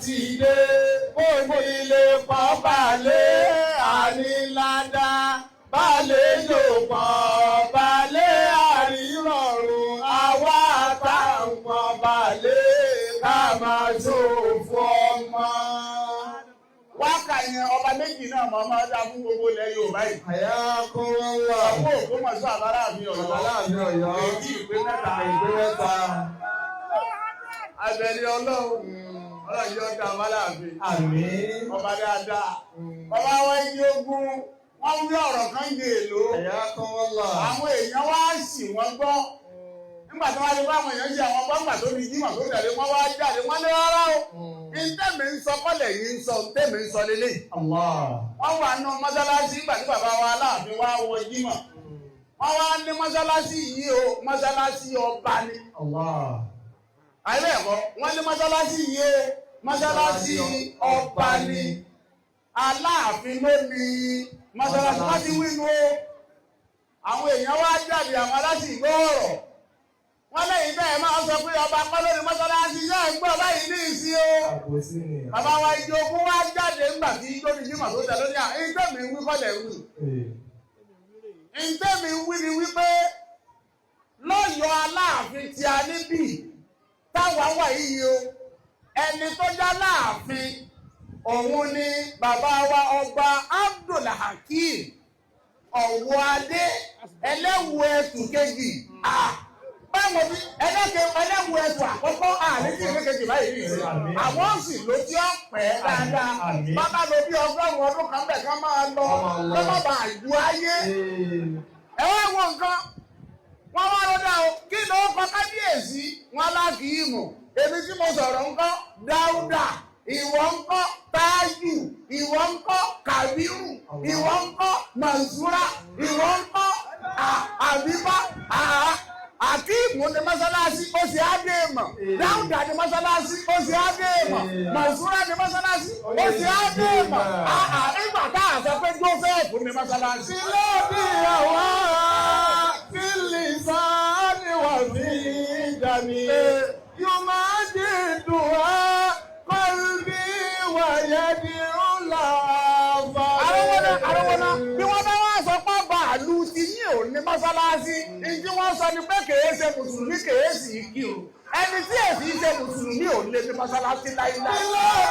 ti dé, onílé pọ́n balẹ̀ àníládá, balẹ̀ yóò pọ́n balẹ̀ àrírọ̀rùn, àwa táwọn balẹ̀ ká máa ṣòfò ọmọ. Wákà yẹn, ọba méjì náà mọ̀ máa dá fún gbogbo ilẹ̀ Yorùbá yìí. Àyà kó wọ́n wà. Àwọn Ògbómọ̀ṣọ́ àbáráàfin Ọ̀yọ́. Aláàfin Ọ̀yọ́. Èyí ìpè mẹ́ta. Ìpè mẹ́ta. Abẹ́lé Ọlọ́run. Ọlọ́run yóò dá abáláàfin. Àmín. Ọba dáadáa. Ọba wa iye ogun. Wọ́n wí ọ̀rọ̀ kan jẹ èlò. Àyà kó wọ́n wà. Àwọn èèyàn wá sì wọ́n gbọ́. Nígbà tí wọ́n á lè bá àwọn èèyàn ṣe àwọn gbọ́ngbà tó ní jímọ̀ tó tẹ̀lé, wọ́n wá jáde, wọ́n ní rárá o. Ntẹ́mi ń sọ kọ́lẹ̀ yìí ń sọ, ntẹ́mi ń sọ lélẹ̀. Allah. Wọ́n wà nù mọ́sálásí nígbà tí bàbá wa Aláàfin wá wọ jímọ̀. Wọ́n wá ní mọ́sálásí yìí o, mọ́sálásí ọba ni. Allah. Àyè ẹ̀kọ́, wọ́n ní mọ́sálásí yìí o, mọ́sálásí ọba ni. Aláàfin ló ní mọ́sálásí, wọ́n ti wí nu o. Àwọn èèyàn wá jáde, àwọn aláṣìgbọ́ ọ̀rọ̀. Wọ́n lẹ́yìn bẹ́ẹ̀ máa sọ pé ọba kọ́ lórí mọ́sálásí yóò gbọ́ báyìí ní ìsín o. Àbòsí ni. Bàbá wa ìjogún wá jáde ńgbà tí lórí jímọ̀ tó tẹ̀ lóní à, ǹtẹ́mi ń wí kọ́lẹ̀ wí. Ǹtẹ́mi ń wí ni wípé lọ́yọ̀ọ́ Aláàfin tí a níbì táwa wà yìí o, ẹni tó já láàfin òun ni bàbá wa Ọba Abdulhakeem Ọ̀wọ́adé ẹlẹ́wù ẹ̀tù kejì. Báwo bí ẹlẹ́kẹ̀ ẹlẹ́wù ẹ̀tù àkọ́kọ́ àní tí ìwé kejì báyìí rí sí Àmín. Àwọn sì ló tí ó pẹ́ dáadáa. Àmín. Bàbá lo bí 100 ọdún kan bẹ̀ ká máa lọ Ká máa lọ. Ká má bàa ju ayé. Ẹ wá wo nǹkan wọ́n wá lọ́dà o, kí ló kọ kábíyèsí wọn lákìímù? Èmi tí mo sọ̀rọ̀ ńkọ́, Dáúdà. Ìwọ ńkọ́, Tájù. Ìwọ ńkọ́, Kàbírù. Ìwọ ńkọ́, Mànsúrà. Ìwọ ńkọ́, Àbíbá. Àkíìmù ní mọ́sálásí, ó sì á dé mọ̀. Dáúdà ní mọ́sálásí, ó sì á dé mọ̀. Mànsúrà ní mọ́sálásí, ó sì á dé mọ̀. Nígbà tá a sọ pé Jósẹ́fù ní mọ́sálásí. Lóbi àwa fílísàánì wà fi dàmí. Yóò máa di dùn á kọ́lbí wà yẹ́dí ńlá fà. Àrọ́wọ́ná, àrọ́wọ́ná, bí wọ́n bá wá sọ pé bàálù ti yín ò ní mọ́sálásí, ìdí wọ́n sọ ni pé kèé ṣe mùsùlùmí, kèé sì kí o. Ẹni tí èsì ṣe mùsùlùmí ò lè ní mọ́sálásí láíláí.